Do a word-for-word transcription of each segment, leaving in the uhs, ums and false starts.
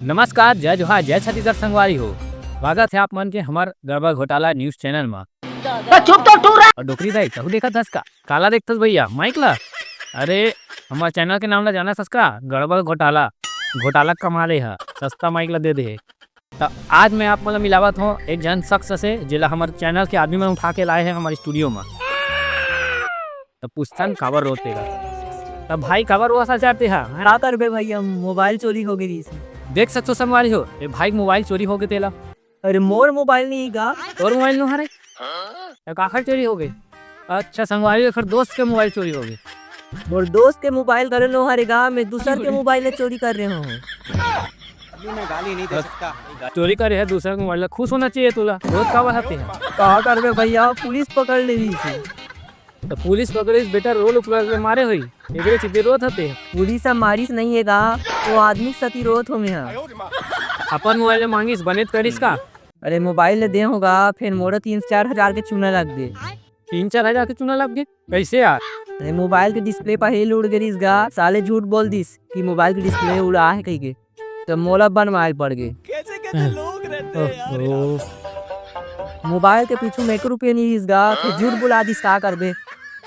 नमस्कार, जय जोहार, जय छत्तीसगढ़ संगवारी हो। स्वागत हे आप मन के हमर गड़बड़ घोटाला news channel म। त चुप तो टूरा। अउ डोकरी दाई, तहू देखत हस का? काला देखथस भइया, माइक ला? अरे, हमर channel के नाम ला जानत हस का? गड़बड़ घोटाला। घोटाला कमाले ह, सस्ता माइक ला दे दे हे। त आज मैं आप मन ला मिलावत हों एक झन शख्स से, जेला हमर channel के आदमी मन उठा के लाए हे हमर studio म। त पूछथन, काबर रोत हे गा? त भाई, काबर रोवत हस यार तेहा? का करबे भइया, मोबाइल चोरी हो गे रहिस। देख सकथो संगवारी हो, ए भाई के मोबाइल चोरी हो गे तेला। अरे मोर मोबाइल नहीं गा। तोर मोबाइल नो हरे? त काखर चोरी हो गे? अच्छा संगवारी हो, एखर दोस्त के मोबाइल चोरी हो गे। मोर दोस्त के मोबाइल घलो नो हरे गा, मैं दूसर के मोबाइल ले चोरी कर रहे हों। अभी मैं गाली नहीं दे सकता। चोरी करे हे दूसर के मोबाइल ला, खुश होना चाहिए तोला। रोत काबर हस तेहा? का करबे भइया, पुलिस पकड़ ले रहिस। त पुलिस पकड़िस बेटा, रोल ऊपर ले मारे होही, एकरे चलते रोत हस तेहा। पुलिस ह मारिस नहीं हे गा, वो आदमी के सेती रोत हों मैं ह। अपन मोबाइल ले मांगिस, बने त करिस का? अरे मोबाइल ले दे हों गा, फेर मोरो तीन चार हजार के चूना लग गे। तीन चार हजार के चूना लग गे? कइसे यार? अरे मोबाइल के display पहिली उड़ गे रहिस गा, साले झूठ बोल दिस कि मोबाइल के display उड़ा हे कहिके, त मोला बनवाए ल पड़ गे। कैसे कैसे लोग रहते हैं यार। ओहो। मोबाइल के पीछू में एको रुपया नहीं रहिस गा, फेर झूठ बोला दिस, का करबे?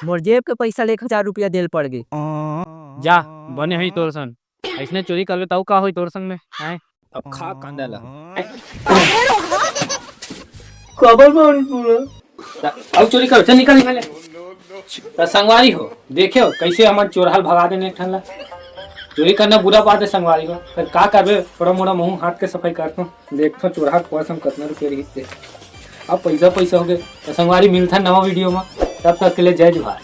मोर जेब के पइसा ले एक हजार रुपया दे ल पड़ गे। जा, बने होही तोर संग। अइसने चोरी करबे त अउ का होही तोर संग में, हैं? अब खा कांदा ला। काबर मारी तोला? अउ चोरी कर, चल निकल, निकल। त संगवारी हो, देखे हो, कइसे हमन चोरहा ल भगा देन एक ठन ला। चोरी करना बुरा बात हे संगवारी हो, फेर का करबे, थोड़ा मोड़ा महूं हाथ के सफाई करथों, देखथों चोरहा के पर्स म कतना रुपया रहिस ते। अब पइसा पइसा हो गे। त संगवारी, मिलथन नवा video म, तब तक के लिए जय जोहार।